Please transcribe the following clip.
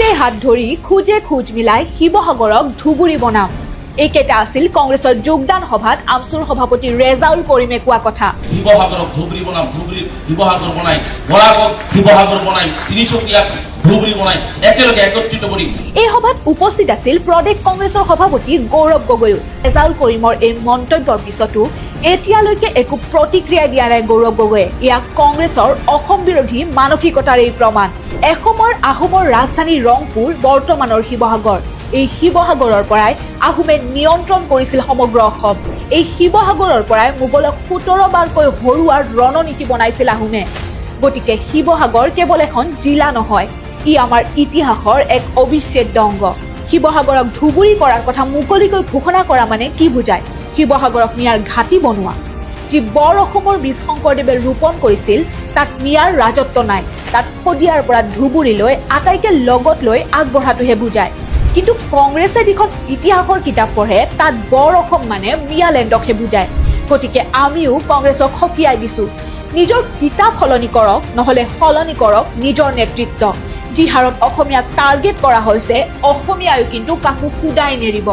হাতে হাত ধৰি খোজে খোজ মিলাই শিৱসাগৰক ধুবুৰী বনাম। এইকেইটা আছিল কংগ্ৰেছৰ যোগদান সভাত আমছুৰ সভাপতি ৰেজাউল কৰিমে কোৱা কথা। শিৱসাগৰক ধুবুৰী বনাম, ধুবুৰী শিৱসাগৰ বনাই, বৰাকক শিৱসাগৰ বনাই, তিনিচুকীয়াক ধুবুৰী বনাই একেলগে একত্ৰিত কৰি। এই সভাত উপস্থিত আছিল প্ৰদেশ কংগ্ৰেছৰ সভাপতি গৌৰৱ গগৈও। ৰেজাউল কৰিমৰ এই মন্তব্যৰ পিছতো এতিয়ালৈকে একো প্ৰতিক্ৰিয়া দিয়া নাই গৌৰৱ গগৈয়ে। এয়া কংগ্ৰেছৰ অসম বিৰোধী মানসিকতাৰ এই প্ৰমাণ। এসময়ৰ আহোমৰ ৰাজধানী ৰংপুৰ, বৰ্তমানৰ শিৱসাগৰ। এই শিৱসাগৰৰ পৰাই আহোমে নিয়ন্ত্ৰণ কৰিছিল সমগ্ৰ অসম। এই শিৱসাগৰৰ পৰাই মোগলক 17 বাৰকৈ হৰুৱাৰ ৰণনীতি বনাইছিল আহোমে। গতিকে শিৱসাগৰ কেৱল এখন জিলা নহয়, ই আমাৰ ইতিহাসৰ এক অবিচ্ছেদ্য অংগ। শিৱসাগৰক ধুবুৰী কৰাৰ কথা মুকলিকৈ ঘোষণা কৰা মানে কি বুজায়? শিৱসাগৰক মিয়াৰ ঘাটি বনোৱা। যি বৰ অসমৰ বীজ শংকৰদেৱে ৰোপণ কৰিছিল, তাত মিয়াৰ ৰাজত্ব নাই। তাত শদিয়াৰ পৰা ধুবুৰীলৈ আটাইকে লগত লৈ আগবঢ়াটোহে বুজায়। কিন্তু কংগ্ৰেছে যিখন ইতিহাসৰ কিতাপ পঢ়ে, তাত বৰ অসম মানে মিয়ালেণ্ডকহে বুজায়। গতিকে আমিও কংগ্ৰেছক সকীয়াই দিছো, নিজৰ কিতাপ সলনি কৰক, নহ'লে সলনি কৰক নিজৰ নেতৃত্ব। যি হাৰত অসমীয়াক টাৰ্গেট কৰা হৈছে, অসমীয়াইও কিন্তু কাকো সুদাই নেৰিব।